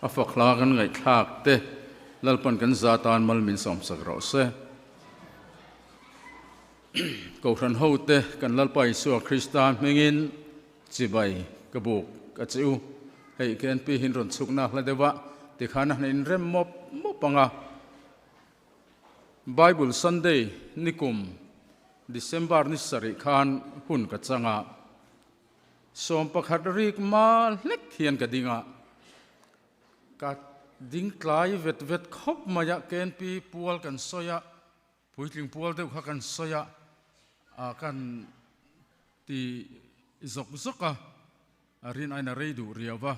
A fak hla kan ngaihthlak te Lalpan kan za tan mal min sawmsak rawh se. Kohhran ho te kan Lalpa Isua Krista hmingin chibai ka buk a che u. Hei KNP hin rawn chhukna hla deuh a tikhan a han inrem mawp mawp ang a. Bible Sunday nikum December ni sarih khan hun ka chang a. 11 rik ma hlek hian ka ding a, ka ding tlai vet vet khawp mai a, KNP pual kan sawi a, puitling pual deuh kha kan sawi a, ah kan ti zawk zawk a, a rin aina rei duh riau va,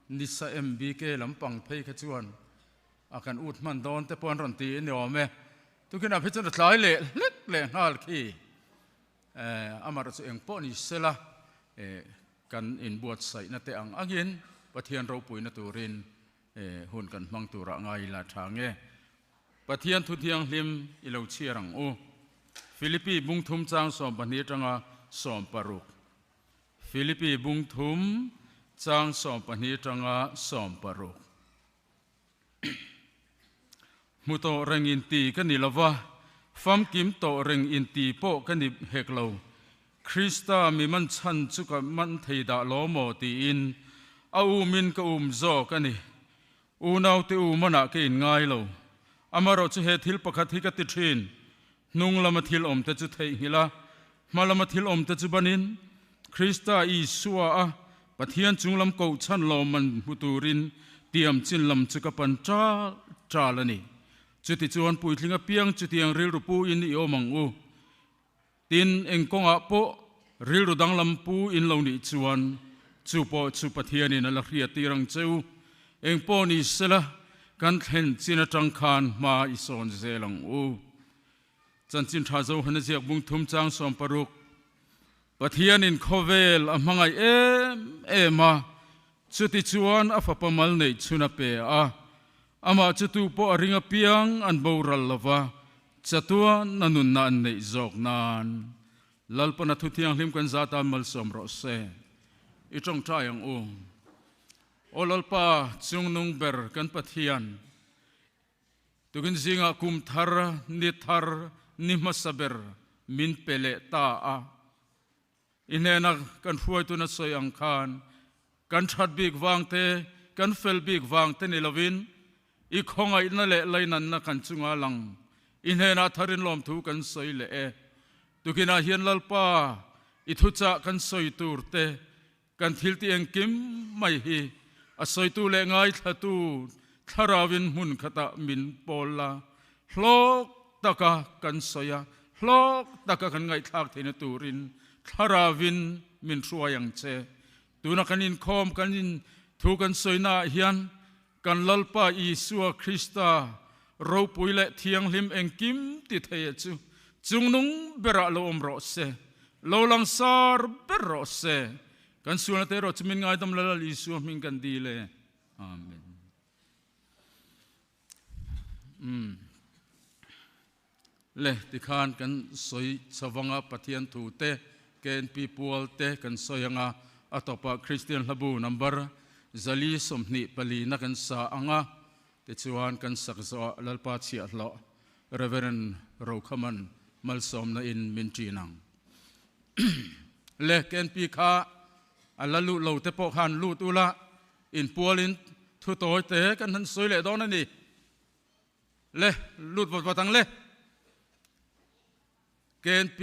nisa MBK lampang phei kha chuan a kan ut hman dawn te pawh an rawn ti a ni awm e, tukin ah phei chuan a tlai leh hlek leh nghal khi. Amaherawhchu eng pawh ni sela kan inbuatsaihna te ang angin Pathian ropuina turin hun kan hmang turah ngai ila tha nge. Pathian thu thianghlim i lo chhiar ang u. Philippi bungthum chang 12 atanga 16. Philippi bungthum chang 12 atanga 16. Hmu tawh reng inti ka ni lo va, famkim tawh reng inti pawh ka ni hek lo. Krista mi man chhan chu ka man thei dah lo maw tiin a umin ka um zawk a ni. Unaute u manah ka inngai lo. Amaherawh chu he thil pakhat hi ka ti thin, hnung lama thil awmte chu theihnghilh a, hma lama thil awmte chu banin Krista Isua a Pathian chung lam koh chhan lawmman hmu turin tiam chin lam chu ka pan ṭal ṭal a ni. Chutichuan puitling apiang chutiang rilru pu in i awm ang u. Tin, eng kawngah pawh rilru danglam pu in lo nih chuan chu pawh chu Pathianin a la hriat tir ang che u. Eng pawh ni sela kan thlen chin aṭang khan hma i sawn zel ang u. Chanchin tha Zohana ziak bung thum chang 60, Pathianin khawvel a hmangaih em em a, chuti chuan a fapa mal neih chhun a pe a, amah chu tu pawh a ring apiang an boral lo va, chatuan a nunna an neih zawk nan Lalpana thu thianghlim kan za tan malsawm rawh se. I tawngtai ang u. Aw Lalpa, chungnung ber kan Pathian, Tukin zingah kum thar, ni thar, ni hmasa ber min pe leh ta a. I hnena kan hruaituna sawi ang khan kan that bik vang te, kan fel bik vang te ni lovin i khawngaihna leh lainanna kan chunga lang i hnenah tharin lawmthu kan sawi leh e. Tukinah hian Lalpa, i thuchah kan sawi tur te, Kan thil ti engkim mai hi a sawitu leh ngaithlatu thlarauin hmun khatah min pawl la, hlawk taka kan sawi a, hlawk taka kan ngaihthlak theihna turin thlarauin min hruai ang che. Tuna kan inkhawm kan in thu kan sawinaah hian kan Lalpa Isua Krista ropui leh thianghlim engkim ti thei a chu chungnung berah lo awm rawh se, lo langsar ber rawh se. Kan sualna te erawh chu min ngaidam la Lal Isua hming kan dil e. Amen. Umm. Le tikhan kan sawi chhavanga Pathian thu te, KNP pual te kan sawi anga, a tawpah Kristian hlabu number 424 na kan sa anga, tichuan kan sak zawhah Lalpa chhiahhlawh Reverend Rokhaman malsawmna in min ṭin ang. Le KNP kha a la lut lo te pawh khan lut ula, inpualin thu tawi te kan han sawi leh dawn a ni. Le, lut vat vat ang le. KNP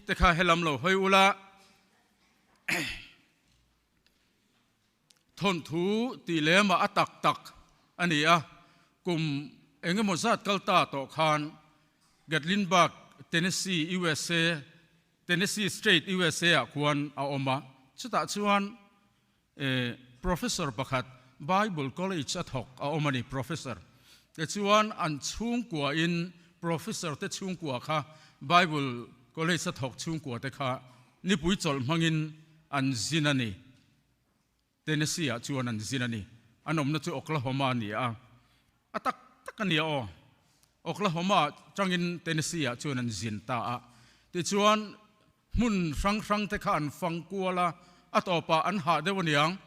te kha helam lo hawi ula. Thawnthu tih lemah a tak tak a ni a, kum eng emaw zat kal ta tawh khan Gatlinburg, Tennessee, USA, Tennessee State, USA ah khuan a awm a. Chutah chuan Professor pakhat Bible College a thawk a awm a ni, Professor te chuan an chhungkua in Professor te chhungkua kha Bible College a thawk chhungkua te kha nipui chawlh hmangin an zin a ni. Tennessee ah chuan an zin a ni. An awmna chu Oklahoma a ni a, a tak tak a nia aw. Oklahoma tangin Tennessee ah chuan an zin ta a, tichuan Hmun hrang hrang te kha an fang kual a, a tawpah an hah deuh aniang.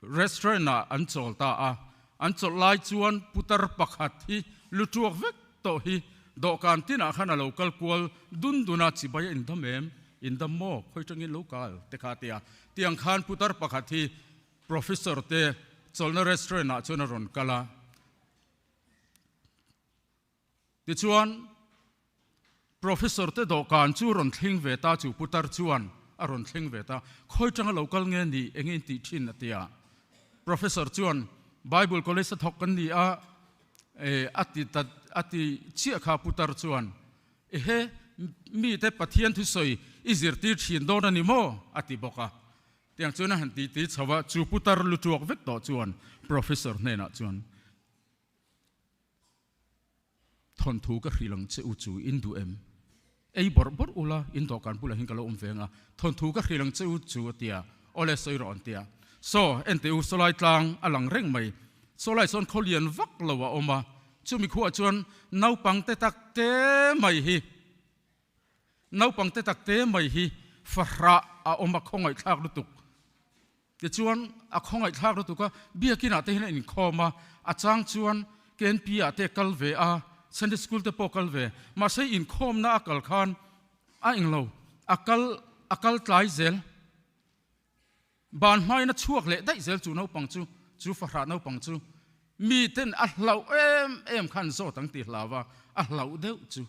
Restaurant ah an chawl ta a, an chawlh lai chuan putar pakhat hi lu tuak vek tawh hi dawhkan tinah khan a lo kal kual dun dun a, chibai a indam em? Indam maw? Khawi tangin lo kal? te kha a ti a. Tiang khan putar pakhat hi Professor te chawlhna restaurant ah chuan a rawn kal a. Tichuan, Professor te dawhkan chu rawn thleng ve ta chu putar chuan a rawn thleng ve ta, Khawi tanga lo kal nge ni, enge in tih thin? a ti a. Professor chuan, Bible College a thawk kan ni a, e, a ti ta, a ti chiah kha putar chuan, Ehe, mite Pathian thusawi i zirtir thin dawn a ni maw? a ti bawk a. Tiang chuan a han ti ti chho a, chu putar lu tuak vek tawh chuan Professor hnenah chuan, Thawnthu ka hrilh ang che u chu in duh em? Ei bawrh bawrh ula, in dawhkan bulah hian ka lo awm ve ang a, thawnthu ka hrilh ang che u chu a ti a, awle sawi rawh an ti a. Saw, enteh u, sawlai tlang a lang reng mai. Sawlai sawn khaw lian vak lo a awm a, chumi khuah chuan naupang te tak te mai hi, naupang te tak te mai hi fahrah a awm a, khawngaihthlak lutuk. Tichuan, a khawngaihthlak lutuk a, biakinah te hian a inkhawm a, a chang chuan KNP ah te a kal ve a, Sunday School te pawh a kal ve. Mahse, inkhawmna a kal khan a englo, a kal a kal tlai zel. Ban hmain a chhuak leh daih zel chu naupang chu, chu fahrah naupang chu. Miten a hlauh em em khan zawt ang ti hlau a, a hlauh deuh chu.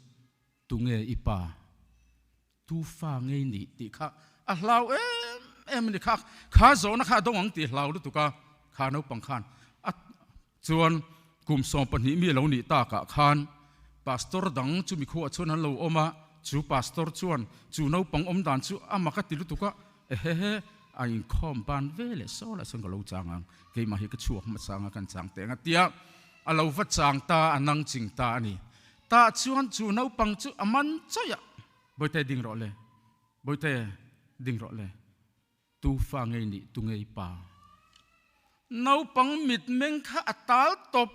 Tunge i pa? Tu fa ngei nih tih kha a hlau em em a ni kha, kha zawhna kha a dawng ang tih hlau lutuk a, kha naupang khan a chuan kum 12 mi a lo nih takah khan pastor dang chu mikhuah chuan an lo awm a, chu pastor chuan chu naupang awm dan chu a mak a ti lutuk a, ehehe a inkhawm ban ve leh saw lah chuan ka lo chang ang, keimah hi ka chhuak hmasa anga kan chang teh ang a tia a lo va chang ta a nang ching ta a ni. Tah chuan chu naupang chu a man chawih a, Bawihte ding rawh le, Bawihte ding rawh le, tu fa ngei nih tu ngei pa. Naupang mitmeng kha a tal tawp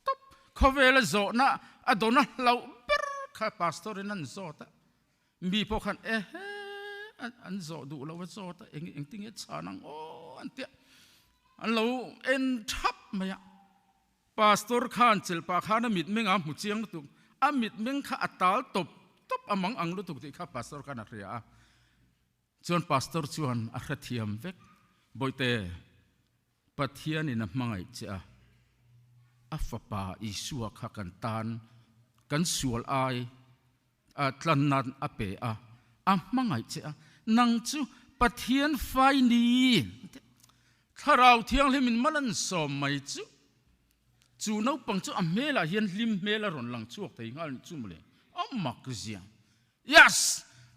tawp, khawvela zawhna a dawn a hlauh ber kha pastor in an zawt a, mi pawh khan ehe an zawh duh lo a zawt a, eng engtinge chhan ang aw an tia, an lo en thap mai a. Pastor khan chelhpah khan a mitmeng a hmu chiang lutuk, a mitmeng kha a tal tawp tawp a mang ang lutuk tih kha pastor khan a hria a. Chuan pastor chuan a hrethiam vek, Bawihte, Pathianin a hmangaih che a, a fapa Isua kha kan tan kan sual ai a tlan nan a pe a, a hmangaih che a, nang chu Pathian fai ni. Thlarau Thianghlimin mal an sawm mai chu, chu naupang chu a hmelah hian hlim hmel a rawn lang chhuak thei nghal nih chu mawle, a mak zia. Yes!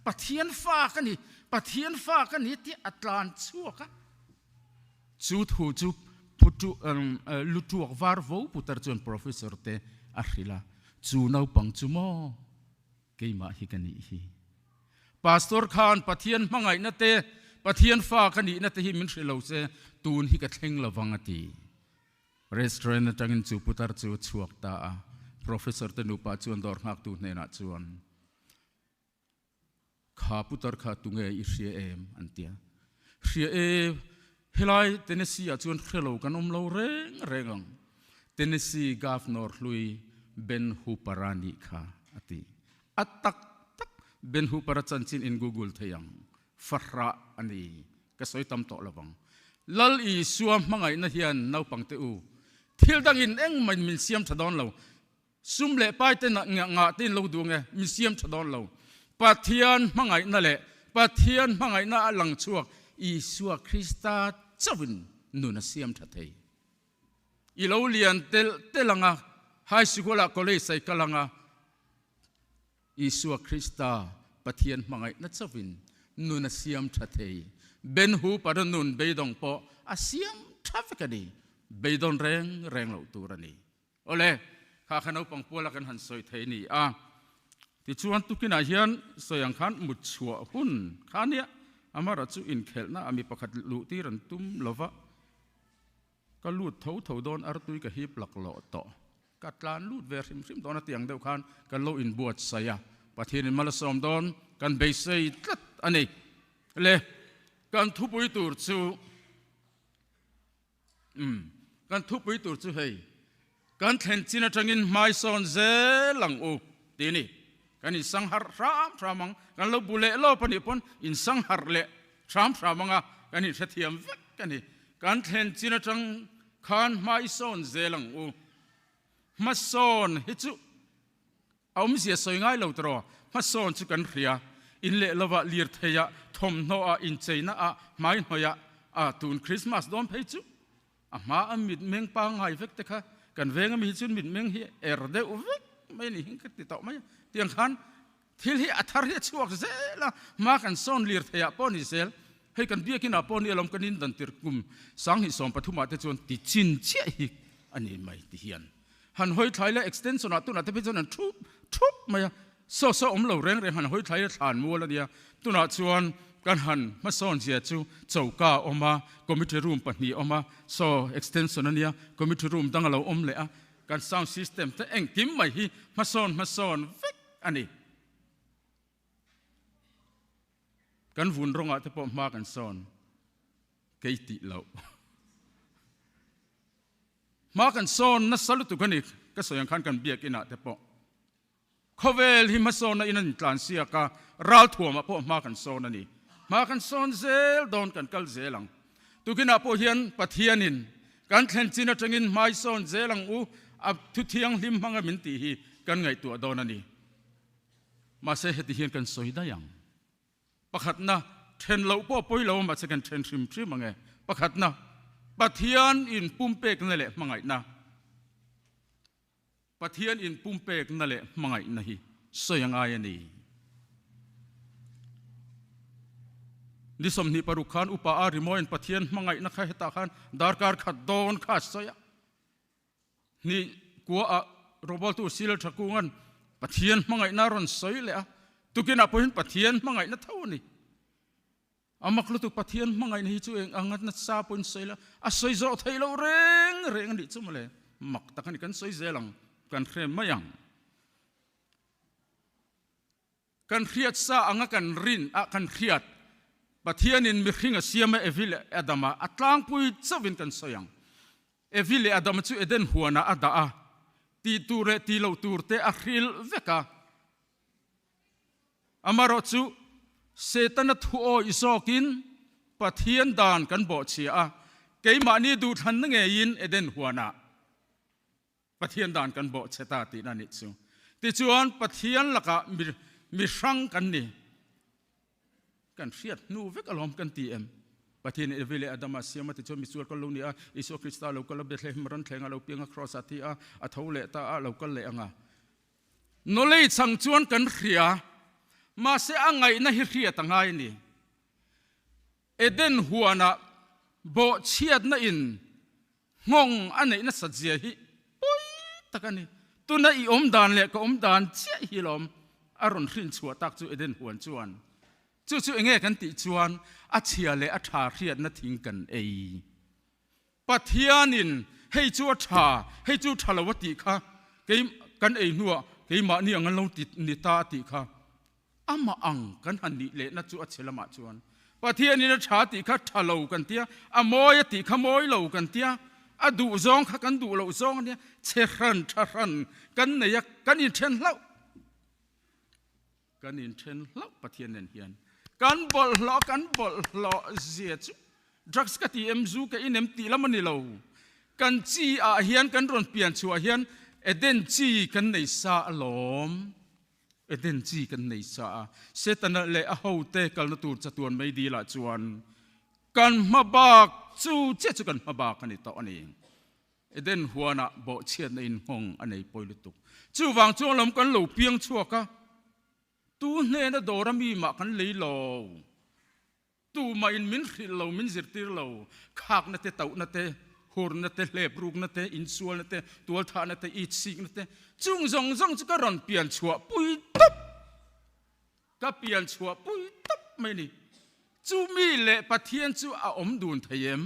Pathian fa ka ni, Pathian fa ka ni tih a tlan chhuak a. Chu thu chu Putu Lutuak var vo putar chuan Professor te a hrilh a, chu naupang chu maw keimah hi ka nih hi. Pastor khan Pathian hmangaihna te, Pathian fa ka nihna te hi min hrilh lo se, tun hi ka thleng lovang a ti. Restaurant atangin chu putar chu a chhuak ta a, Professor te nupa chuan dawr nghaktu hnenah chuan, Kha putar kha tunge i hria em? an ti a. Hria e, helai Tennessee ah chuan hre lo kan awm lo reng reng ang. Tennessee Governor hlui Ben Hooper-a nih kha, a ti. A tak tak Ben Hooper-a chanchin in Google thei ang. Fahrah a ni. Ka sawi tam tawh lo vang. Lal Isua hmangaihna hian naupangte u, thil dangin engmah in min siam tha dawn lo. Sum leh pai te ngah te in lo duh nge? Min siam tha dawn lo. Pathian hmangaihna leh Pathian hmangaihna a lang chhuak Isua Krista chauhin nun a siam tha thei. I lo lian telh telh ang a, high sikul ah college a i kal ang a, Isua Krista Pathian hmangaihna chauhin nun a siam tha thei. Ben Hooper-a nun beidawng pawh a siam tha vek a ni. Beidawn reng reng loh tur a ni. Awle, kha kha naupang puala kan han sawi thei a ni a. Tichuan tukinah hian sawi ang khan mut chhuah hun kha a nia, amaherawh chu inkhelhna a mi pakhat luh tir an tum lo va, ka lut tho tho dawn artui ka hip laklawh tawh, ka tlan lut ve hrim hrim dawn a ti ang deuh khan kan lo inbuatsaih a, Pathianin mal a sawm dawn kan beisei tlat a ni. Le, kan thupui tur chu. Umm, kan thupui tur chu hei, kan thlen chin atangin hmaisawn zel ang u ti a ni. Kan insang harh hram hram ang, kan lo bu leh lawp a nih pawn insang harh leh hram hram ang a, kan inhrethiam vek a ni. Kan thlen chin atang khan hmaisawn zel ang u. Hmasawn hi chu A awmzia sawi ngai lo tawh, hmasawn chu kan hria. In leh lovah, lirtheiah, thawmhnawah, incheinaah, hmaihnawihah, a tun Christmas dawn phei chu a hma a mitmeng pangngai vek te kha kan veng ami hi chuan mitmeng hi er deuh vek mai a ni hi ka ti tawh mai a. Tiang khan thil hi a thar hi a chhuak zel a, hma kan sawn lirtheiah pawh ni zel. Hei kan biakinah pawh ni alawm kan indan tir kum 2013 ah te chuan ti chin chiah hi a ni mai ti hian. Han hawi thlai la extension ah tunah te phei chuan an thup thup mai a, saw saw awm lo reng reng han hawi thlai la thlan mual a nia. Tunah chuan kan han hmasawn zia chu choka a awm a, committee room pahnih a awm a, saw extension a nia, committee room dang a lo awm leh a, kan sound system te engkim mai hi hmasawn hmasawn vek a ni. Kan vun rawngah te pawh hma kan sawn kei tih loh. Hma kan sawn nasa lutuk a ni, ka sawi ang khan kan biakinah te pawh khawvel hi hmasawnna in an intlan siak a, ralthuamah pawh hma kan sawn a ni. Hma kan sawn zel dawn kan kal zel ang. Tukinah pawh hian Pathianin kan thlen chin atangin hmai sawn zel ang u, a thu thianghlim hmanga min tih hi kan ngaihtuah dawn a ni. Mahse heti hian kan sawi daih ang. Pakhatna, then loh pawh pawi lo a mahse kan then hrim hrim ang e. Pakhatna, Pathian in pumpekna leh hmangaihna. Pathian in pumpekna leh hmangaihna hi sawi a ngai a ni. Ni 26 khan upa a rimawiin Pathian hmangaihna kha hetah khan darkar khat dawn kha a sawi a. Ni kua ah rawbawltu Sil Thakunga'n Pathian hmangaihna a rawn sawi leh a, tukinah pawhin Pathian hmangaihna tho a ni. A mak lutuk Pathian hmangaihna hi chu eng anga nasa pawhin sawi la, a sawi zawh theih loh reng reng a nih chu mawle. Mak tak a ni, kan sawi zel ang, kan hre mai ang. Kan hriat sa anga kan rin a kan hriat Pathianin mihring a siam a Evi leh Adama a tlangpui chauhin kan sawi ang. Evi leh Adama chu Eden huanah a dah a, tih tur leh tih loh tur te a hrilh vek a. Amaherawh chu Setana thu awih zawkin Pathian dan kan bawhchhia a, keimahni duhthlanna ngeiin Eden huanah Pathian dan kan bawh che ta tihna nih chu. Tichuan Pathian lakah mi mi hrang kan ni. Kan hriat hnu vek alawm kan ti em? Pathian in Evi leh Adama siam a tichuan misual kal lo ni a, Isua Krista lo kal a, Bethlehem ran thleng a lo piang a, Kraws ah thi a, a tho leh ta a, lo kal leh ang a. Knowledge ang chuan kan hria, mahse a ngaihna hi hriat a ngai a ni. Eden huanah bawhchhiatna in Nghawng a neih nasat zia hi pawi tak a ni. Tuna i awm dan leh ka awm dan chiah hi lawm a rawn hrin chhuah tak chu Eden huan chuan. Chu chu enge kan tih chuan a chhia leh a tha hriatna thing kan ei. Pathianin hei chu a tha, hei chu tha lo a tih kha kei kan ei hnuah keimahni ang an lo ti ni ta a tih kha Amah ang kan han nih lehna chu a chhe lamah chuan Pathianin a tha tih kha tha lo kan tia, a mawi a tih kha mawi lo kan tia, a duh zawng kha kan duh loh zawng a nia, chhe hran tha hran kan nei a, kan inthen hlauh. Kan inthen hlauh Pathian nen hian. Kan bawlhhlawh kan bawlhhlawh zia chu drugs ka ti em, zu ka in em tih lam a ni lo. Kan chi ah hian kan rawn pian chhuah hian Eden chi kan nei sa alawm. Eden chi kan nei sa a, Setana leh a hote kalna tur chatuan mei dilah chuan kan hma bak chu chiah chu kan hma bak a ni tawh a ni. Eden huanah bawhchhiatna inhawng a nei pawi lutuk. Chuvang chuan lawm kan lo piang chhuak a, tu hnena dawra mi mah kan lei lo. Tumah in min hrilh lo, min zirtir lo. Khakna te, tauhna te, hurna te, hleprukna te, insualna te, tualthahna te, itsikna te, chung zawng zawng chu ka rawn pian chhuah pui tawp. Ka pian chhuah pui tawp mai ni. Chu mi leh Pathian chu a awm dun thei em?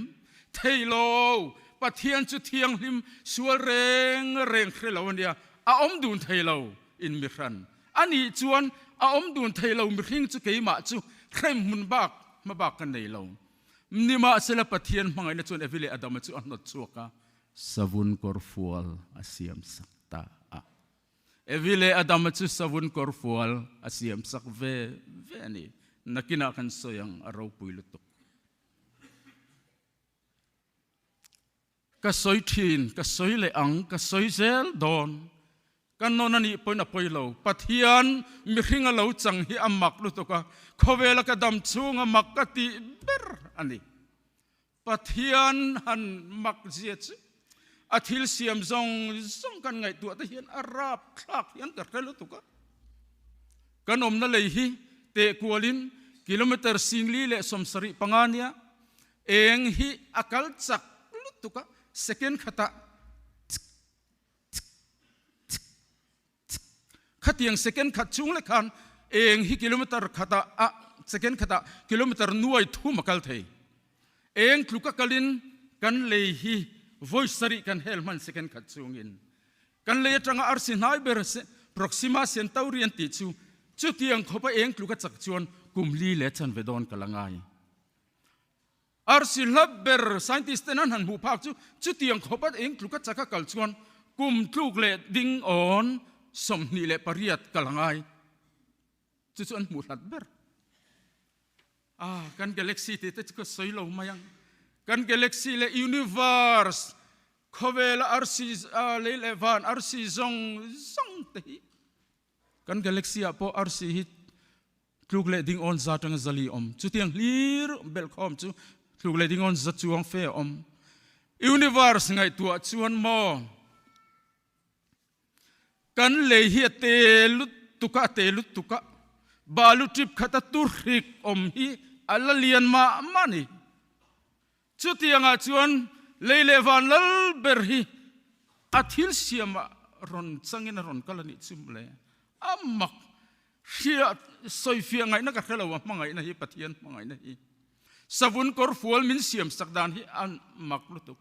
Thei lo. Pathian chu thianghlim sual reng reng hre lo a nia. A awm dun thei lo in mi hran. A nih chuan a awm dun thei lo mihring chu keimah chu hrem hmun bak hma bak ka nei lo. Nimahsela Pathian hmangaihna chuan Evi leh Adama chu a hnawt chhuak a, savun kawr fual a siam sak ta a. Evi leh Adama chu savun kawr fual a siam sak ve ve a ni. Nakinah kan sawi ang, a ropui lutuk. Ka sawi thin, ka sawi leh ang, ka sawi zel dawn. Ka nawn a nih pawhin a pawi lo. Pathian mihring a lo chang hi a mak lutuk a, khawvela ka dam chhunga mak ka tih ber a ni. Pathian han mak zia chu a thil siam zawng zawng kan ngaihtuah te hian a rap thlak hian ka hre lutuk a. Kan awmna lei hi teh kualin kilometer 1075 nia Eng hi a kal chak lutuk a, second khatah tsk tsk tsk tsk khatiang second khat chhung lek khan eng hi kilometer khatah ah second khatah kilometer nuai thum a kal thei. Eng tluk a kalin kan lei hi vawi sarih kan hel hman second khat chhungin. Kan lei atanga arsi hnai ber Proxima Centauri an tih chu chutiang khawpa eng tluk a chak chuan kum li leh chanve dawn ka la ngai. Arsi hla ber scientist ten an han hmuh phak chu chutiang khawp a eng tluk a chak a kal chuan kum tluk leh ding awn 28 kal a ngai. Chu chu an hmuh hlat ber. Ah, kan galaxy tih te chu ka sawi lo mai ang. Kan galaxy leh universe khawvela arsi lei leh van arsi zawng zawng te hi Kan galaxy ah pawh arsi hi tluk leh ding awn za atanga zali awm. Chutiang hlir belhkhawm chu tluk leh ding awn za chuang fe a awm. Universe ngaihtuah chuan maw kan lei hi a te lutuk a, a te lutuk a, balu trip khat a tur hrik awm hi a la lian mah mah a ni. Chutiangah chuan lei leh van lal ber hi a thil siamah rawn changin a rawn kal a nih chu mawle. A mak hria sawifiah ngaihna ka hre lo a hmangaihna hi Pathian hmangaihna hi. Savun kawr fual min siam sak dan hi a mak lutuk.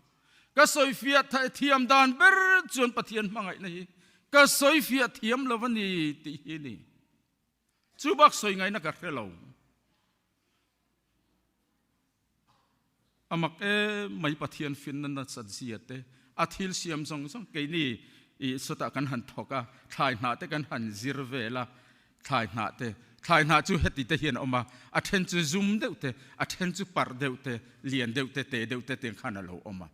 Ka sawifiah thiam dan ber chuan Pathian hmangaihna hi ka sawifiah thiam lo a ni tih hi a ni. Chu bak sawi ngaihna ka hre lo. A mak em mai Pathian finna nasat zia te, a thil siam zawng zawng keini i sawtah kan han thawk a, thlai hnah te kan han zir vel a, thlai hnah te, thlai hnah chu heti te hian a awm a, a then chu zum deuh te, a then chu parh deuh te, lian deuh te, te deuh te tiang khan a lo awm a.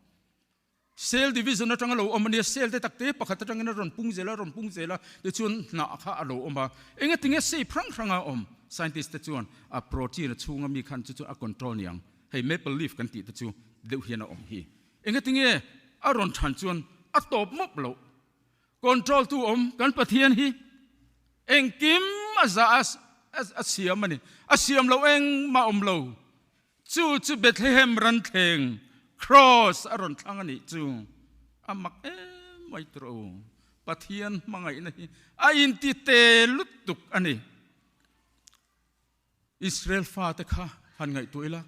Cell division atanga lo awm a nia, cell te tak te pakhat atangin a rawn pung zel a, a rawn pung zel a, tichuan hnah kha a lo awm a. Engatinge shape hrang hranga awm? Scientist te chuan a protein a chhunga mi khan chu chu a control niang. Hei maple leaf kan tih te chu deuh hian a awm hi. Engatinge a rawn than chuan a tawp mawp loh. Control tu awm kan Pathian hi engkim a zah a a siam a ni. A siam loh engmah awm lo. Chu chu Bethlehem ranthleng, Cross, a rawn thlang a nih chu a mak em mai tur o. Pathian hmangaihna hi a inti te lutuk a ni. Israel fate kha han ngaihtuah ila,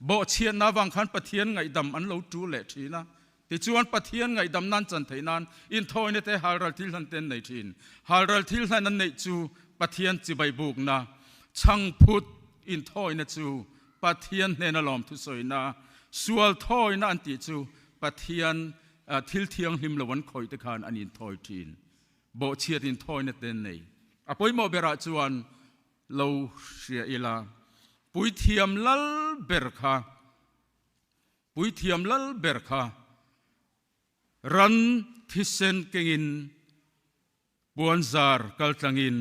bawhchhiatna avang khan Pathian ngaihdam an lo tu leh thin a. Tichuan Pathian ngaihdam nan chan theih nan inthawina te halral thil hlan te an nei thin. Halral thil hlan an neih chu Pathian chibai bukna, chhangphut inthawina chu Pathian hnena lawmthu sawina, sual thawina an tih chu Pathian thil thianghlim lo an khawih te khan an inthawi thin. Bawhchhiat inthawina te an nei. A pawimawh berah chuan lo hria ila, Puithiam lal ber kha Puithiam lal ber kha ran thisen kengin puanzar kaltlangin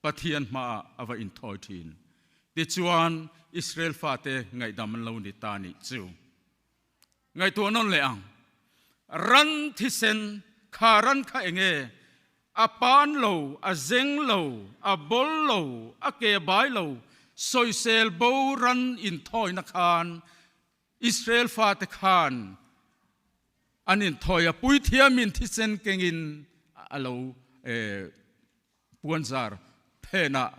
Pathian hmaah a va inthawi thin. Tichuan, Israel fate ngaihdam an lo ni ta nih chu. Ngaihtuah nawn leh ang. Ran thisen kha ran kha enge? A pan lo, a zeng lo, a bawl lo, a ke bai lo, sawisel bo ran inthawina khan Israel fate khan an inthawi a, puithiamin thisen kengin a lo puanzar phenah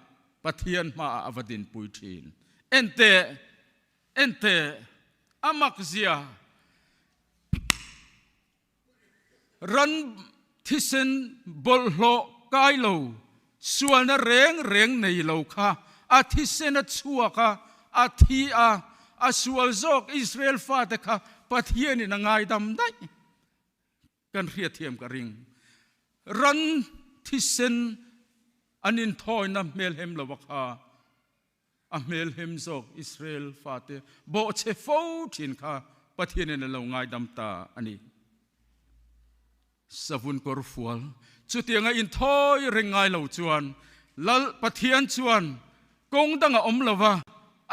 Pathian hmaah a va dinpui thin. Enteh, enteh, a makzia. Ran thisen bawlhhlawh kai lo, sualna reng reng nei lo kha a thisen a chhuak a, a thi a, a sual zawk Israel fate kha Pathianin a ngaidam daih. Kan hriatthiam ka ring. Ran thisen an inthawina hmelhem lova kha a hmelhem zawk Israel fate bawhchhe fo thin kha Pathianin a lo ngaidam ta a ni. Savun kawr fual chutianga inthawi reng ngai lo chuan Lal Pathian chuan kawng danga awm lova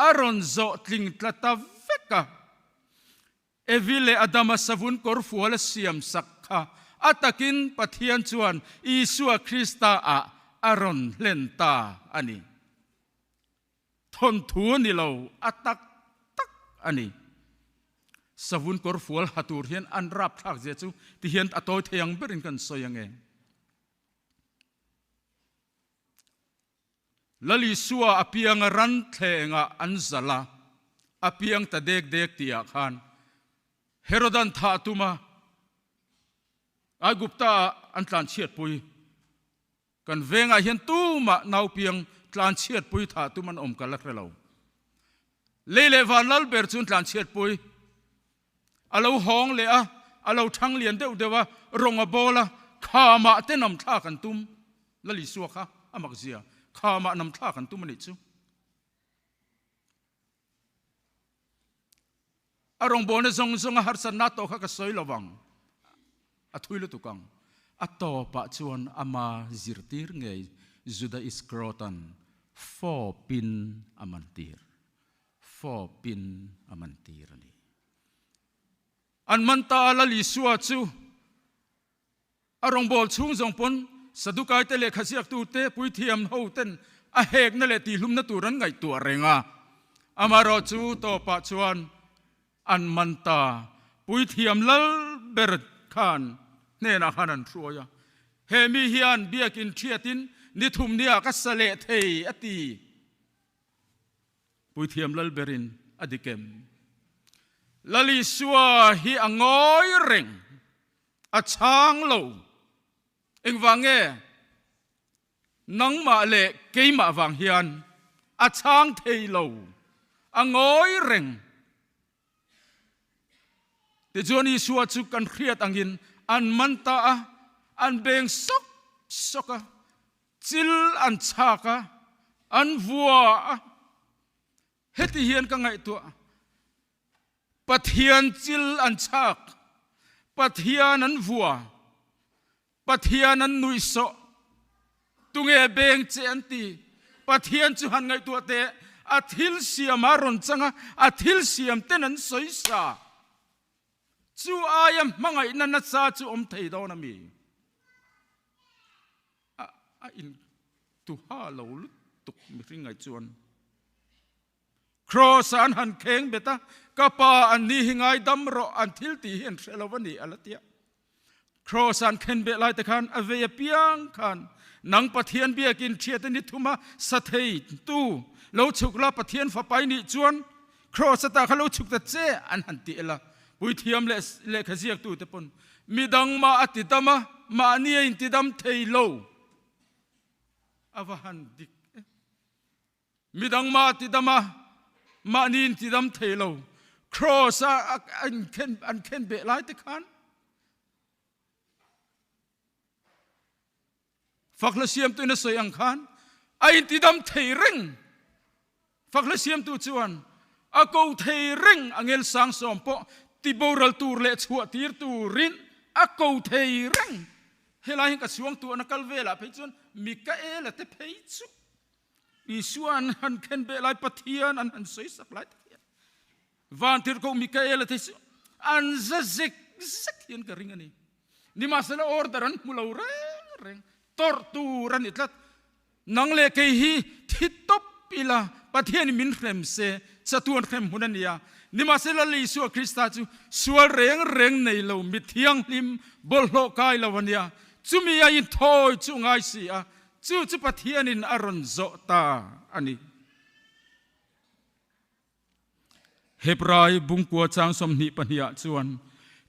a rawn zawh tling tla ta vek a. Evi leh Adama savun kawr fual a siam sak kha a takin Pathian chuan Isua Krista ah a rawn hlen ta a ni. Thawnthu a ni lo, a tak tak a ni. Savun kawr fual ha tur hian an rapthlak zia chu ti hian a tawi thei ang berin kan sawi ange. Lal Isua a pianga ran thlengah an zalh a, a piang ta dek dek tihah khan Herodan thah tum a, Aigupta-ah an tlanchhiatpui. Kan vengah hian tumah naupiang tlanchhiatpui thah tum an awm ka la hre lo. Lei leh van lal ber chu an tlanchhiatpui. A lo hawng leh a, a lo thang lian deuh deuh a, rawng a bawl a, khamah te nam thlak an tum. Lal Isua kha a mak zia, khamah nam thlak an tum a nih chu. A rawngbawlna zawng zawnga harsatna tawh kha ka sawi lo vang, a thui lutuk ang. A tawpah chuan ama zirtir ngei Juda Iskrotan fawpin a mantir. Fawpin a mantir a ni. An man ta a, Lal Isua chu a rawngbâwl chhung zawng pawn Sadukaite lehkha ziaktute, puithiam hoten a hekna leh tihlumna tur an ngaihtuah reng a. Amaherawh chu tawpah chuan an man ta, puithiam lal ber khan hnenah khan an hruai a. He mi hian biakin ṭhiatin ni thum nia ka sa leh thei a ti. Puithiam Lalberin a dik em? Lal Isua hi a ngawi reng, a chhang lo. Engvang nge? Nangmah leh keimah vang hian a chhang thei lo, a ngawi reng. Tichuan Isua chu kan hriat angin an man ta a, an beng sawk sawk a, Chil an chhak a, an vua a. Heti hian ka ngaihtuah, Pathian chil an chhak, Pathian an vua, Pathian an nuihsawh, tunge beng che an ti. Pathian chu han ngaihtuah teh, a thil siam a rawn chang a, a thil siam ten an sawi sa. Chu aia hmangaihna nasa chu awm thei dawn a mi? A in tuha lo lutuk mihring ngaih chuan Kraws ah an han kheng bet a, ka pa an ni hi ngaidam rawh an thil tih hi an hre lo a ni a la tia. Kraws ah an khen beh lai te khan a vei apiang khan nang Pathian biakin thiat a ni thum a, sa thei tu lo chhuk la Pathian fapa i nih chuan Kraws ata kha lo chhuk ta che an han ti el a, puithiam leh lehkha ziaktu te pawn midang mah a ti dam a, mahni a inti dam thei lo a va han dik e. Midang mah a ti dam a, mahni inti dam thei lo Kraws a an khen beh lai te khan Fakhla siamtuin a sawi ang khan a intidam thei reng. Fakhla siamtu chuan a ko thei reng a ngel sangsawm pawh tiboral tur leh chhuah tir turin a ko thei reng. Helai hian ka suangtuahna kal velah phei chuan Mikaela te phei chu Isua an han khen beh lai Pathian an han sawi sak lai te hian Vantirhkoh Mikaela te chu an za zek zek hian ka ring a ni. Nimahsela order an hmu lo reng reng, tawrh tur a ni tlat. Nang leh kei hi thi tawp ila Pathianin min hrem se, chatuan hrem hun a ni a. Nimahsela Isua Krista chu sual reng reng nei lo, mi thianghlim, bawlhhlawh kai lo a nia. Chumi a inthawi chu ngai si a, chu chu Pathianin a rawn zawh ta a ni. Hebrai bungkua chang 22 ah chuan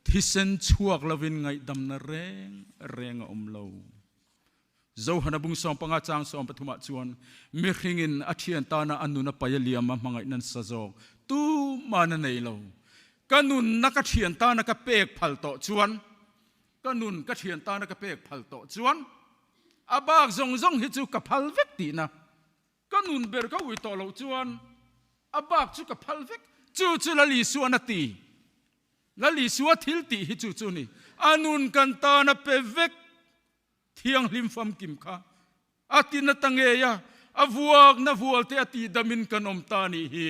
thisen chhuak lovin ngaihdamna reng reng a awm lo. Johana bung 15 chang 13 ah chuan mihringin a thian tana a nun a pai a liam a hmangaih nan sa zawk. Tuman a nei lo. Ka nunna ka thian tana ka pek phal tawh chuan, ka nun ka thian tana ka pek phal tawh chuan, a bak zawng zawng hi chu ka phal vek tihna. Ka nun ber ka ui tawh loh chuan a bak chu ka phal vek. Chu chu Lal Isuan a ti. Lal Isua thil tih hi chu chu ni. A nun kan tana pe vek thianghlim famkim kha a ti na ta ngei a, a vuakna vual te a tihdamin kan awm ta nih hi.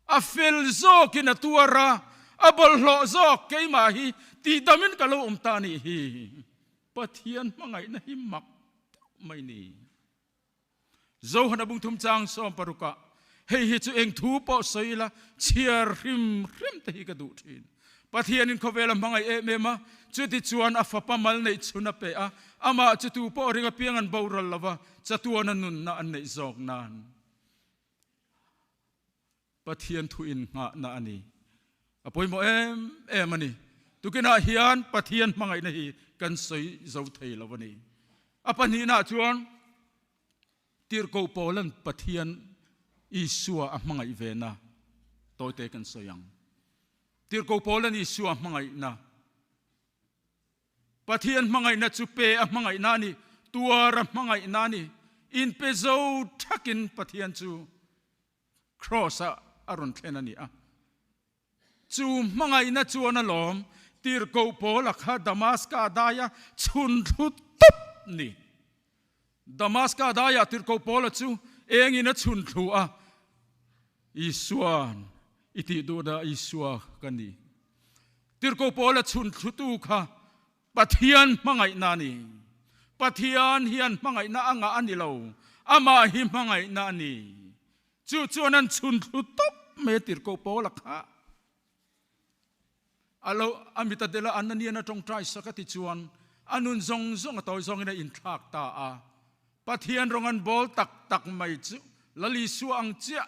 A fel zawkin a tuar a, a bawlhhlawh zawk keimah hi tihdamin ka lo awm ta nih hi. Pathian hmangaihna hi mak deuh mai ni. Zohana bungthum chang sawm parukah hei hi chu eng thu pawh sawi ila chhiar hrim hrim te hi ka duh thin. Pathianin khawvel a hmangaih em em a, chuti chuan a fapa mal neih chhun a pe a, amah chu tu pawh ring apiang an boral lo va, chatuana nunna an neih zawk nan. Pathian thu innghahna a ni. A pawimawh em em a ni. Tukinah hian Pathian hmangaihna hi kan sawi zo thei lo a ni. A pahnihnaah chuan Tirhkoh Paulan Pathian Isua a hmangaih vena tawite kan sawi ang. Tirhkoh Paulan Isua a hmangaihna Pathian hmangaihna chu pe a hmangaihna a ni, tuar a hmangaihna a ni. Inpe zo thakin Pathian chu Kraws-ah a rawn thlen a ni a. Chu hmangaihna chuan a lawm tirhkoh Paula kha Damaska daia chhun thlu tawp ni. Damaska daiah tirhkoh Paula chu engin a chhun thlu a, Isua'n i tih duhna Isua ka ni. Tirhkoh Paula chhun thlutu kha Pathian hmangaihna a ni. Pathian hian hmangaihna a ngah a ni lo, amah hi hmangaihna a ni. Chu chuan an chhun thlu tawp mai a tirhkoh Paula kha. A lo a mit a del a, Ananian a tawngtai sak a ti chuan a nun zawng zawng a tawi zawngin a inthlak ta a. Pathian rawng an bawl tak tak mai chu Lal Isua ang chiah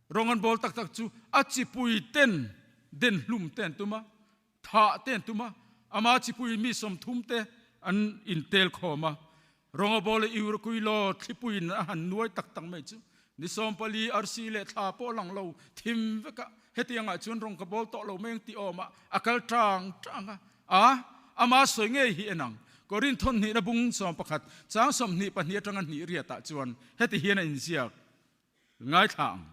rawng an bawl tak tak chu a chipui ten den hlum te an tum a, thah te an tum a, ama chipui mi 30 te an intel khawm a. Rawngabawl leh Iurakuilaw thlipuiin a han nuai tak tak mai chu ni 14 arsi leh thla pawh lang lo thim vek a, hetiangah chuan rawng ka bawl tawh lo mai ang tih awmah a kal tang tang a, a ama sawi ngei hi en ang. Korinth thawnhnihna bung 11 chang 22 atanga hnih riatah chuan heti hian a inziak. Ngaithla ang.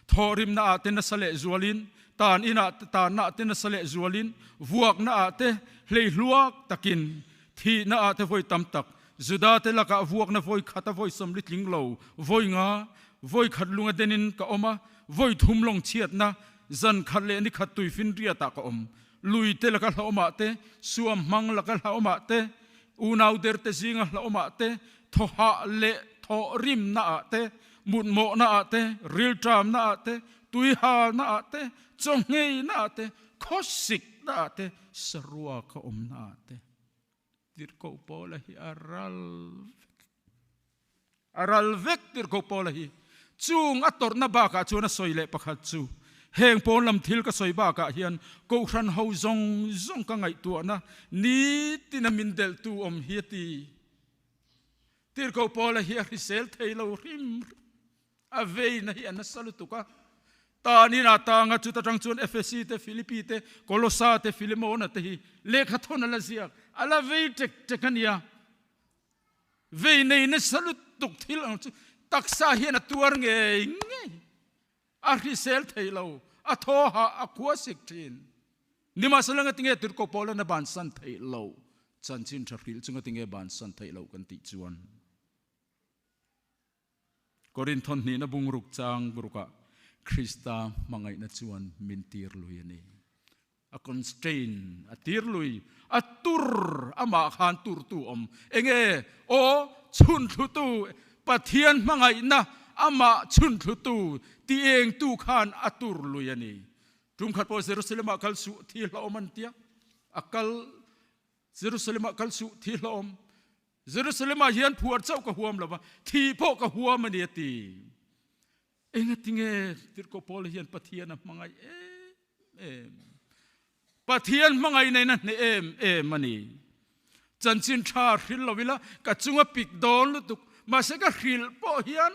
Thawhrimna ah te nasa leh zualin, tan inah te tanna ah te nasa leh zualin, vuakna ah te hleihluak takin, thihna ah te vawi tam tak, Juda te lakah vuakna vawi khat a vawi 40 tling lo, vawi nga, vawi khat lunga denin ka awm a, vawi thum lawng chhiatna, zan khat leh ni khat tuifinriat ah ka awm. Lui te laka hlauhawm ah te, suam hmang laka hlauhawm ah te, unau der te zinga hlauhawm ah te, thawhah leh thawhrimna ah te, mutmawhna ah te, rilṭamna ah te, tuihalna ah te, chawngheina ah te, khawsikna ah te, saruaka awmna ah te. Tirhkoh Paula hi a ral vek. A ral vek Tirhkoh Paula hi. Chung a tawrhna bakah chuan a sawi leh pakhat chu, Heng pawn lam thil ka sawi bakah hian Kohhran ho zawng zawng ka ngaihtuahna nitina min delhtu awm hi a ti. Tirhkoh Paula hi a hrisel thei lo hrim hrim. A veina hi a nasa lutuk a. Tanin a tang a, chuta tang chuan Efesi te, Filipi te, Kolosa te, Filemona te hi lehkha thawn a la ziak. A la vei tek tek a nia. Vei nei nasa lutuk thil ang chu taksa hian a tuar ngei ngei. A hrisel thei lo, a thaw hah, a khua sik thin. Nimahsela ngatinge Tirhkoh Paulan a bansan theih loh? Chanchin tha hrilh chu ngatinge bansan theih loh kan tih chuan? Korinthon hnihna bungruk chang rukah Krista hmangaihna chuan min tir lui a ni. A constrain, a tir lui, a tur, amah khan turtu awm. Enge? Aw, chhunthlutu, Pathian hmangaihna amah chhunthlutu, ti engtu khan a tur lui a ni. Tum khat pawh Jerusalem ah kal suh thi hlauhawm an tia, a kal Jerusalem ah kal suh thi hlauhawm. Jerusalem ah hian phuar chauh ka huam lova, thi pawh ka huam a ni a ti. Engatinge Tirhkoh Paula hian Pathian a hmangaih em em? Pathian hmangaihna in a hneh em em a ni. Chanchin tha hril lo ila ka chunga pik dawn lutuk, mahse ka hrilh pawh hian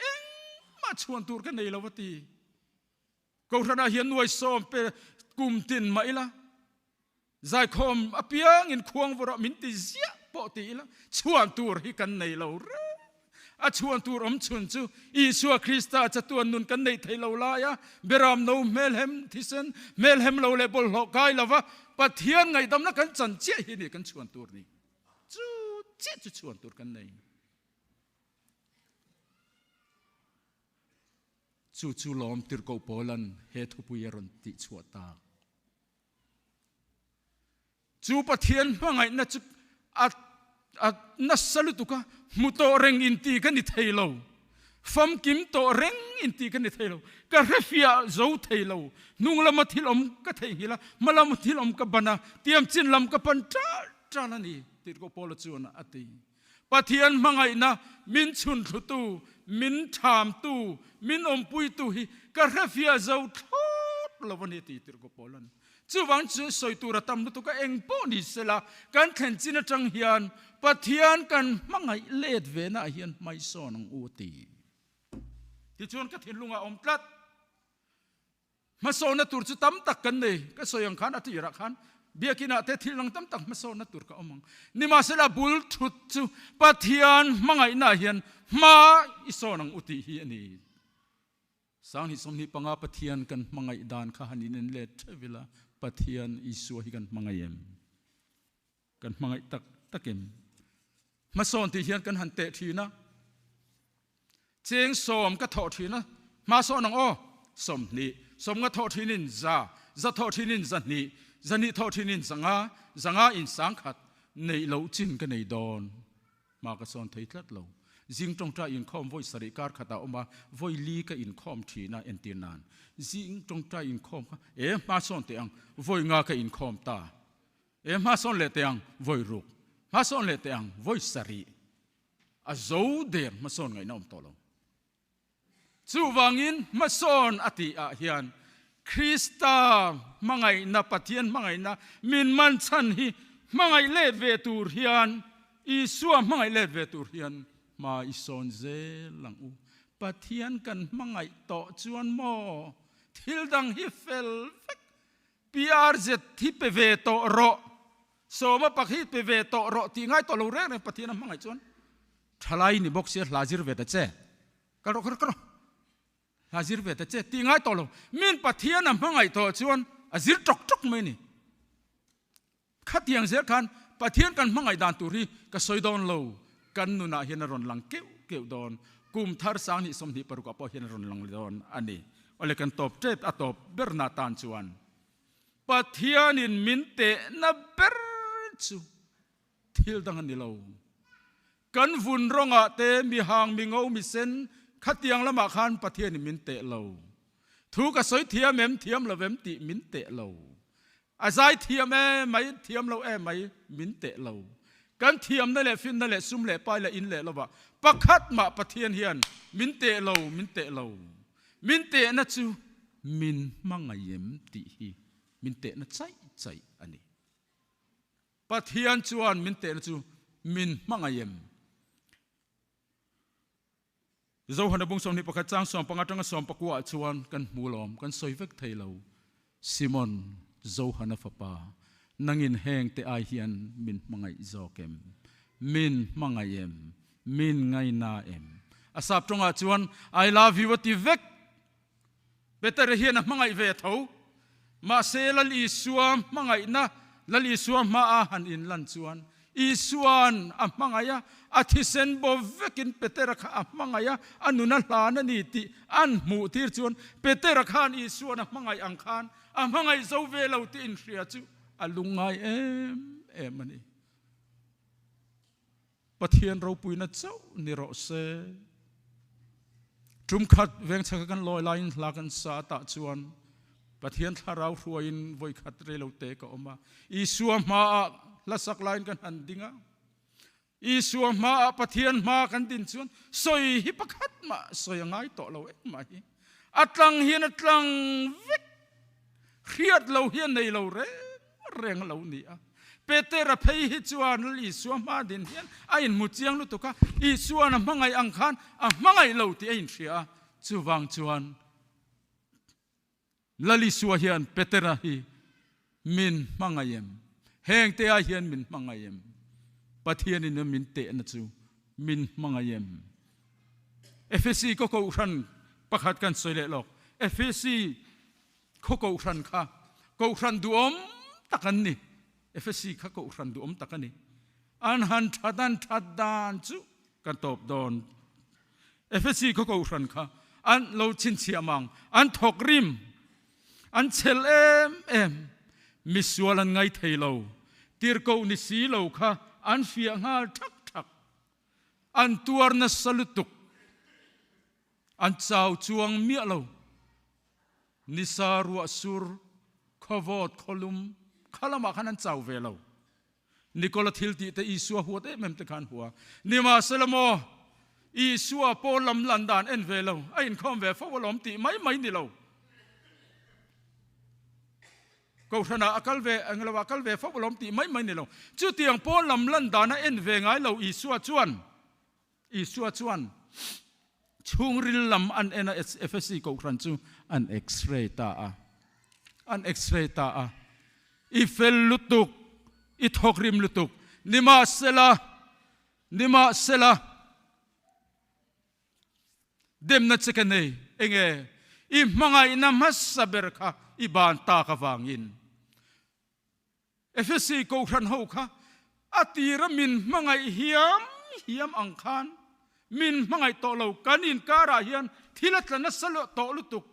engmah. mah chhuan tur ka nei lo a ti. Kohhranah hian nuai sawm pe kum tin mah ila, zaikhawm apiangin khuang vawrah min ti ziah pawh ti ila, chhuan tur hi kan nei lo reng. A chhuan tur awm chhun chu Isua Krista chatuan nun kan neih thei lo laia beram no hmelhem thisen hmelhem lo leh bawlhhlawh kai lova Pathian ngaihdamna kan chan chiah hi ni kan chhuan tur ni. Chu chiah chu chhuan tur kan nei. Chu chu lawm Tirhkoh Paulan he thupui a rawn tihchhuah ta. Chu Pathian hmangaihna chu a a nasa lutuk a, hmu tawh reng inti ka ni thei lo, famkim tawh reng inti ka ni thei lo, ka hrefiah zo thei lo, hnung lama thil awm ka theihnghilh a, hma lama thil awm ka ban a, tiam chin lam ka pan ṭal ṭal a ni, Tirhkoh Paula chuan a ti. Pathian hmangaihna min chhunthlutu, min thamtu, min awmpuitu hi ka hrefiah zo thlawt lo a ni ti tirh ka pawl a ni. Chuvang chu sawi tur a tam lutuk a, eng pawh ni sela kan thlen chin atang hian Pathian kan hmangaih let ve naah hian hmaisawn ang u a ti. Tichuan ka thinlungah a awm tlat. Hmasawnna tur chu tam tak kan nei. Ka sawi ang khan a tirah khan biakinah te thil dang tam tak hmasawnna tur ka awm ang. Nimahsela bul thut chu Pathian hmangaihnaah hian hma i sawn ang u tih hi a ni. Sanghnih 25 Pathian kan hmangaih dan kha han inen let theuh ila, Pathian Isua hi kan hmangaih em? Kan hmangaih tak tak em? Hmasawn tih hian kan han teh thin a, cheng sawm ka thawh thin a, hmasawn ang aw, 20, sawmnga thawh thin in za, za thawh thin in zahnih, zahnih thawh thin in zanga, zanga in sangkhat, neih loh chin ka nei dawn. Hma ka sawn thei tlat lo. Zing tawngtai inkhawm vawi sarih kar khat ah awm a, vawi li ka inkhawm thin a entir nan. Zing tawngtai inkhawm kha e hma sawn teh ang, vawi nga ka inkhawm ta. E hma sawn leh teh ang, vawi ruk. Hma sawn leh teh ang, vawi sarih. A zo der hmasawn ngaihna awm tawh lo. Chuvangin hmasawn a tih ah hian Krista hmangaihna, Pathian hmangaihna min man chhan hi hmangaih let ve tur hian, Isua hmangaih let ve tur hian hma i sawn zel ang u. Pathian kan hmangaih tawh chuan maw thil dang hi fel vek PRZ hi pe ve tawh rawh, Sawma pak hi pe ve tawh rawh tih ngai tawh lo reng reng Pathian a hmangaih chuan thalai ni bawk sia hla zir ve ta che, kal rawh kal rawh kal rawh, hla zir ve ta che tih ngai tawh lo, min Pathian a hmangaih tawh chuan a zir tawk tawk mai a ni. Khatiang zel khan Pathian kan hmangaih dan tur hi ka sawi dawn lo, kan nunah hian a rawn lang keuh keuh dawn, kum thar 2026 ah pawh hian a rawn lang dawn a ni. Awle kan tawp tep a tawp berna tan chuan Pathianin min tehna ber chu thil dang a ni lo. Kan vun rawngah te mihang, mingo, misen khatiang lamah khan Pathianin min teh lo. Thu ka sawi thiam em, thiam lo em tih min teh lo. A zai thiam em mai, thiam lo em mai min teh lo. Kan thiamna leh finna leh sum leh pai leh in leh lovah pakhat mah Pathian hian min teh lo, min teh lo. Min tehna chu min hmangaih em tih hi min tehna chaih chaih a ni. Pathian chuan min tehna chu min hmangaih em? Zohana bung 21 chang 15 atanga 19 ah chuan kan hmu lawm, kan sawi vek thei lo. Simon, Zohana fapa, nangin heng te ai hian min hmangaih zawk em? Min hmangaih em? Min ngaina em? A sap tawngah chuan I love you a ti vek. Peter hian a hmangaih ve tho. Mahse Lal Isua hmangaihna, Lal Isua hmaa han inlan chuan Isua'n a hmangaih a, a thisen bo vekin Petera kha a hmangaih a, a nun a hlan a ni tih an hmuh tir chuan Petera khan Isua'n a hmangaih ang khan a hmangaih zo ve lo tih inhria chu a lungngai em em a ni. Pathian ropuina chauh ni rawh se. Tum khat vengchhaka kan lawi laiin hla kan sa tah chuan Pathian thlarau hruaiin vawi khat rei lo te ka awm a. Isua hmaah hla sak laiin kan han ding a. Isua hmaah Pathian hma kan din chuan sawi hi pakhat mah sawi a ngai tawh lo engmah hi. A tlang hian a tlang vek. Hriat lo hi a nei lo reng reng a lo ni a. Petera phei hi chuan Lal Isua hma din hian a inhmu chiang lutuk a, Isua'n a hmangaih ang khan a hmangaih lo tih a inhria a. Chuvang chuan Lal Isua hian Petera hi min hmangaih em? Heng te ah hian min hmangaih em? Pathianin a min tehna chu min hmangaih em? Efesi khaw kohhran pakhat kan sawi leh lawk. Efesi khaw kohhran kha kohhran duhawm tak an ni. Efesi kha kohhran duhawm tak a ni. An han that an that dan chu kan tawp dawn. Efesi khaw kohhran kha an lo chhinchhiah mang, an thawk rim, an chhel em em, misual an ngai thei lo, tirhkoh ni si lo kha an fiah nghal thak thak. An tuar nasa lutuk, an chau chuang miah lo. Nisa ruah sur, khawvawt, khawlum kha lamah khan an chau ve lo. Nikola thil tih te Isua huat em em te khan hua. Nimahsela maw, Isua pawl lam lan dan en ve lo, a inkhawm ve fo alawm tih mai mai ni lo. Kohhranah a kal ve, englo ah a kal ve fo alawm tih mai mai ni lo. Chutiang pawl lam lan dan a en ve ngai lo Isua chuan, Isua chuan chhungril lam an en a, Efesi kohhran chu an x-ray ta a, an x-ray ta a. I fel lutuk, i thawkrim lutuk, nimahsela, nimahsela, demna che ka nei, enge i hmangaihna hmasa ber kha i ban tak avangin. Efesi kohhran ho kha a tira min hmangaih hiam hiam ang khan min hmangaih tawh lo, kan inkarah hian thil a tla nasa tawh lutuk,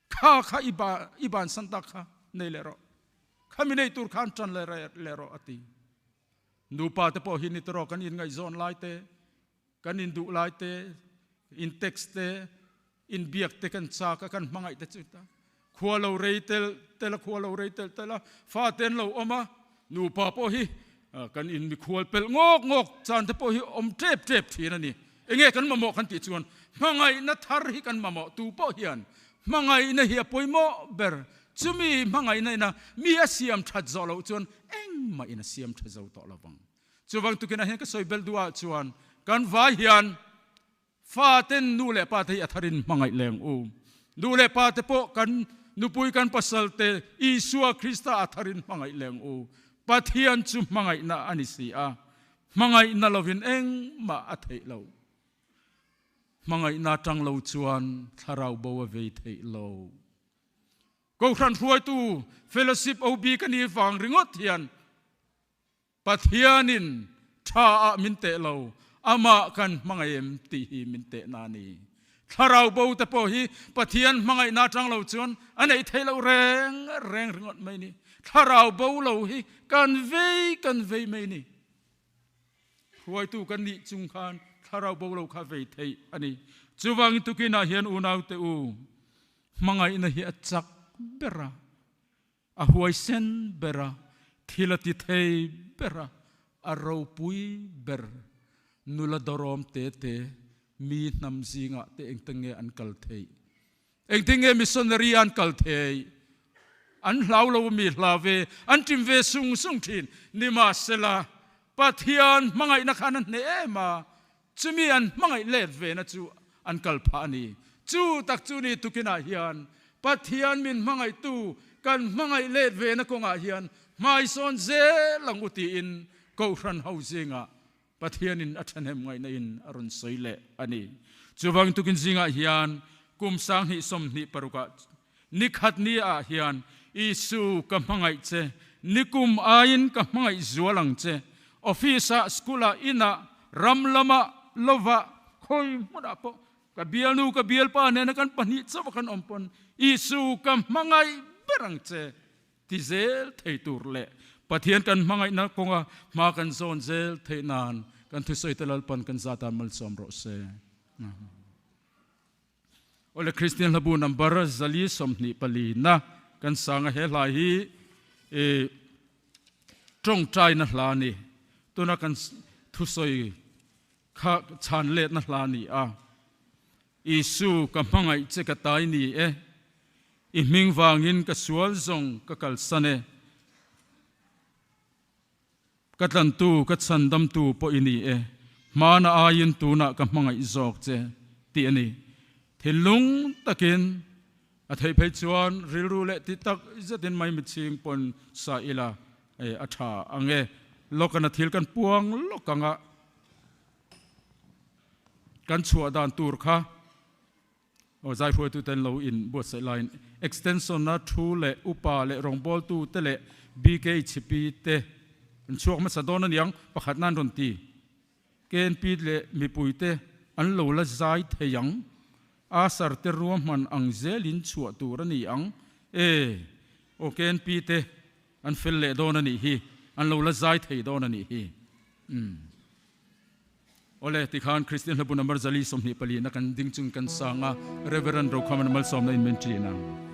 kha kha i ba i bansan tak kha nei leh rawh, khami nei tur khan tan leh leh rawh a ti. Nupa te pawh hi ni tawh kan inngaihzawn lai te, kan induh lai te, in text te, inbiak te kan chak a, kan hmangaih te chu ta. Khua lo rei tel tel a, khua lo rei tel tel a, fa te an lo awm a, nupa pawh hi kan in mikhual pelh ngawk ngawk chan te pawh hi awm tep tep thin a ni. Enge kan mamawh kan tih chuan hmangaihna thar hi kan mamawh tu pawh hian hmangaihna hi a pawimawh ber. Chumi hmangaihna ina mi a siam that zawh loh chuan engmah in a siam tha zo tawh lovang. Chuvang tukinah hian ka sawi belh duhah chuan kan vai hian Faten nu leh pa te hi a tharin hmangaih leng u. Nu leh pa te pawh kan nupui kan pasal te Isua Krista a tharin hmangaih leng u. Pathian chu hmangaihna a ni si a, hmangaihna lovin engmah a theih lo. Hmangaihna tang lo chuan thlarau bo a vei theih lo. Kohhran hruaitu fellowship OB ka ni vang ringawt hian Pathianin tha ah min teh lo, amah kan hmangaih em tih hi min teh na a ni. Thlarau bo te pawh hi Pathian hmangaihna atang lo chuan a neih theih loh reng reng ringawt mai ni. Thlarau bo lo hi kan vei kan vei mai ni. Hruaitu kan nih chung khan thlarau bo lo kha vei theih a ni. Chuvangin tukinah hian unaute u, hmangaihna hi a chak ber a. A huaisen ber a, thil a ti thei ber a, a ropui ber. Nula dawrawm te te, mi hnam zingah te engtin nge an kal theih? Engtin nge missionary an kal theih? An hlau lo mi hlau ve, an ṭim ve sung sung ṭhin. Nimahsela, Pathian hmangaihna khan a hneh em a, chumi an hmangaih let vena chu an kal phah a ni. Chu tak chu ni tukinah hian Pathian min hmangaihtu kan hmangaih let vena kawngah hian hmaisawn zel ang u tiin Kohhran ho zingah Pathianin a thahnem ngaihna in a rawn sawi leh a ni. Chuvang tukin zingah hian kum 2026 ah Nikhat ni ah hian Isu ka hmangaih che, nikum aiin ka hmangaih zual ang che. Office ah, school ah, in ah, ram lam ah, love ah, khawi hmun ah pawh ka bialnu ka bialpa nena kan pahnih chauh a kan awm pawn Isu ka hmangaih ber ang che ti zel thei tur leh Pathian kan hmangaihna kawnga hma kan zawn zel theih nan kan thusawi te Lalpan kan zatan malsawm rawh se. Amen. Awle Kristian hlabu number 424 na kan sang a he hla hi e tawngtai na hla ni tuna kan thusawi kha chhan let na hla ni a Isu ka hmangaih che ka tai ni e i hming vangin ka sual zawng ka kalsan e Ka tlantu, ka chhandamtu pawh i ni e, hmana aiin tunah ka hmangaih zawk che, tih a ni. Thinlung takin a theih phei chuan rilru leh ti tak zetin maimichhing pawn sa ila a tha ang e. Lawkana thil kan puang lawk ang a, kan chhuah dan tur kha aw zai hruaitute an lo in buatsaih laiin extension-a thu leh upa leh rawngbawltu te leh BKHP te an chhuak hmasa dawn a niang pakhat nan rawn ti. KNP leh mipuite an lo la zai thei ang. Asar te ruahman ang zelin chhuah tur a ni ang. E, aw KNP te an fel leh dawn a nih hi, an lo la zai thei dawn a nih hi. Umm. Awle, tikhan Kristian hlabu number 424 na kan ding chung kan sang a, Reverend Rokhama Malsawmna in min ṭin ang.